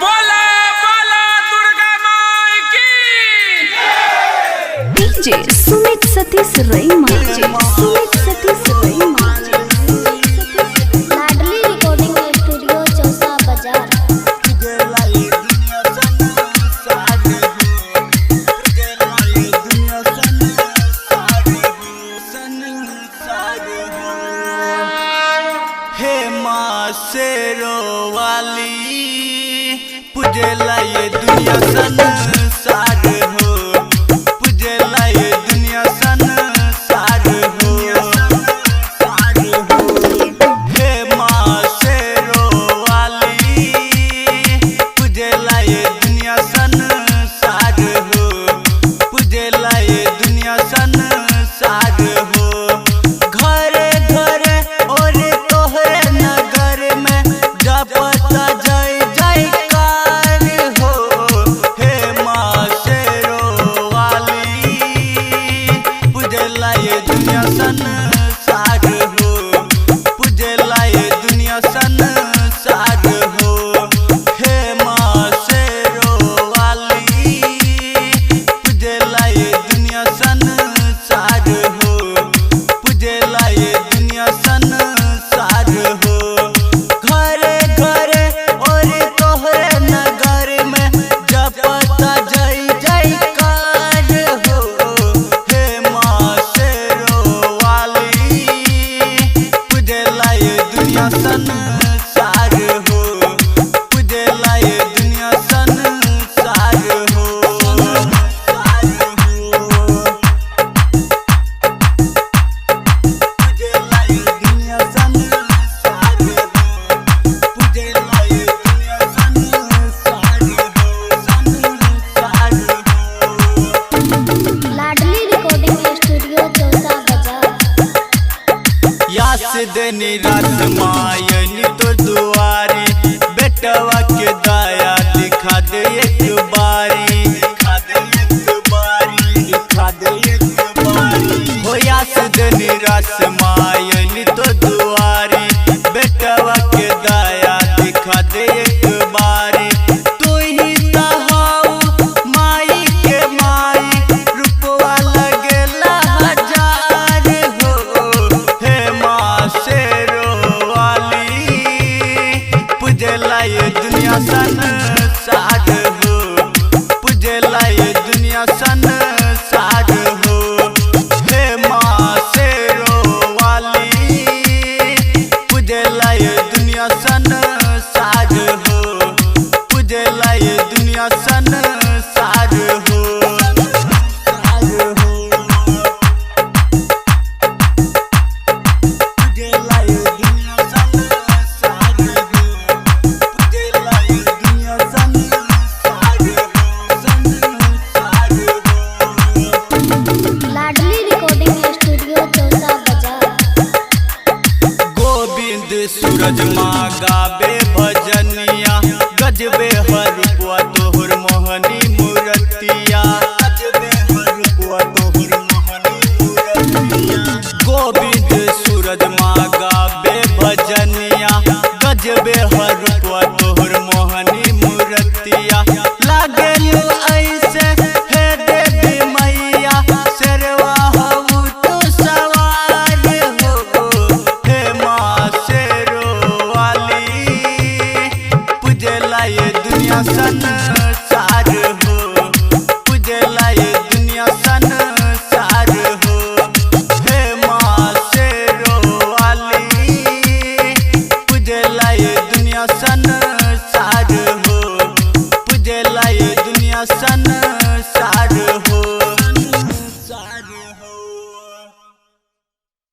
बोला बोला दुर्गा माई की। DJ Sumit Satish Raima, DJ Sumit Satish Raima. Ladli recording studio, Chausa बाजार। हे माँ शेरो वाली, पूजेला ये दुनिया संसार हो, पूजेला ये दुनिया संसार हो। हे माँ शेरो वाली, पूजेला ये दुनिया संसार हो, पूजेला ये दुनिया संसार हो। घरे घरे और तोहरे नगर में जपता जय जयकार हो। हे माँ शेरो वाली, पूजेला ये दुनिया संसार हो, पूजेला ये दुनिया संसार हो। हे माँ शेरो वाली, पूजेला ये दुनिया संसार हो, पूजेला ये दुनिया संसार हो। घरे घरे और तोहरे नगर में जपता जय जयकार हो। हे माँ शेरो वाली, पूजेला ये दुनिया संसार हो, पूजेला ये दुनिया संसार हो। पूजेला ये दुनिया संसार हो, पूजेला ये दुनिया संसार हो, संसार हो। लाडली रिकॉर्डिंग स्टूडियो, चौसा बाजार। यास देनी रात मायनी तो दुआरी, बेटवा के दया दिखा दे एक बारी, दिखा दे एक बारी, दिखा दे एक बारी। हो यास देनी रात मायनी तो दुआरी, बेटवा के दया दिखा दे एक बारी। तू ही तहाऊ माई के माई, रूपवा लगेला हजार हो। हे माँ शेरो वाली, पूजेला ये दुनिया संसार हो, पूजेला ये दुनिया संसार हो। हे माँ शेरो वाली, पूजेला ये दुनिया संसार हो, पूजेला ये दुनिया संसार हो। पूजेला ये दुनिया संसार हो, पूजेला ये दुनिया संसार हो, संसार हो। लाडली रिकॉर्डिंग स्टूडियो, चौसा बाजार। गोविंद सूरज माँ गावे भजनिया, गजबे हरुपुआ तोहर मोहनी मूरतिया, गजबे हरुपुआ तोहर मोहनी मूरतिया। गोविंद सूरज माँ गावे भजनिया, गजबे हरुपुआ तोहर मोहनी मूरतिया। लागेलू ऐसे हे देवी मैया, शेरवा हऊ तू सवार हो। हे माँ शेरो वाली, पूजेला ये दुनिया संसार